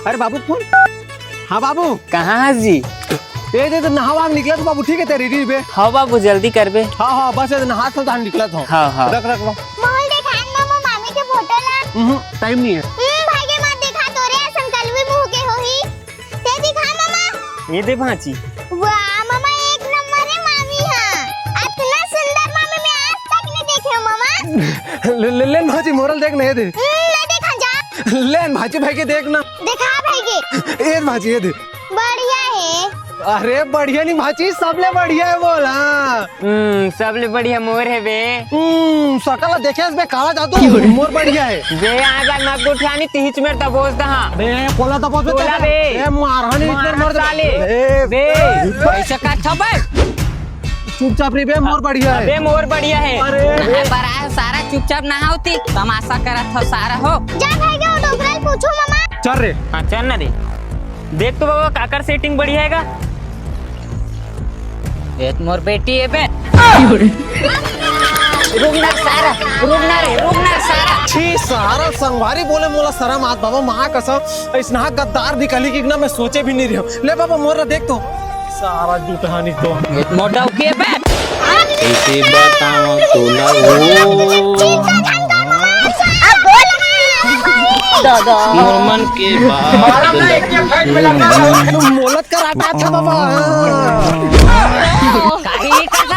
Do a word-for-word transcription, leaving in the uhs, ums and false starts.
अरे बाबू, फोन। हाँ बाबू। कहाँ हस जी? ए दे, दे, नहावा निकलत हँव बाबू, ठीक हे, तेरी री बे। हाँ बाबू, जल्दी करबे। हाँ, हाँ, बस ए दे, नहा तो धान निकलत हँव। हाँ, हाँ। रख, रख, रख। मोल देखा न मामा, मामी के फोटो ला। हम्म, टाइम नहीं है। हम्म, भाई के मत देखा, तोरे असन कलवी मुंह के होही। ते दिखा मामा। ये दे भांची। वाह मामा, एक नंबर है मामी। हाँ, इतना सुंदर मामी मैं आज तक नहीं देखे हूँ मामा। ले, ले, ले भांची, मोर ल देख ना, ये दे। हम्म, ले देखा जा। ले भांची भाई के देख ना। देखा भाई के। ए भांची, ये दे। बढ़िया है। अरे बढ़िया नहीं भांची, सबले बढ़िया है बोला। हम्म, सबले बढ़िया मोर हे बे। हम्म, सकल देखे बे, काला जादू, मोर बढ़िया है। बे, आजा मत गोठियानी, तिहिच मेर दबोच दहा। बे, कोला दबोच दे तोला बे। बे, मारहानी मारा इतने मर दे। साले। बे, बे, बे। पैसा काट था बे। चुपचाप रे बे, मोर बढ़िया है। अबे, मोर बढ़िया है। अरे। नहाय बर आए हो सारा, चुपचाप नहाओ ती, तमाशा करत हो सारा हो। जा भाई के डोकरा ल पूछो मामा। चल रे। हाँ, चल ना रे। देख तो बाबा, काकर सेटिंग बढ़िया है का? ये तो मोर बेटी है बे। रुक ना सारा, रुक ना रे, रुक ना सारा। छी, सारा संगवारी बोले मोला शरम आत बाबा, माँ कसम, इसना गद्दार निकली कि ना, मैं सोचे भी नहीं रही हूँ। ले बाबा, मोर ला देख तो। सारा जुटहानी तो। ये तो मोटा हो गया बे। कैसे बताऊं तोला वो। दादा। मोर मन के बात। मोलत कर आटा था बाबा। काहे ये करता?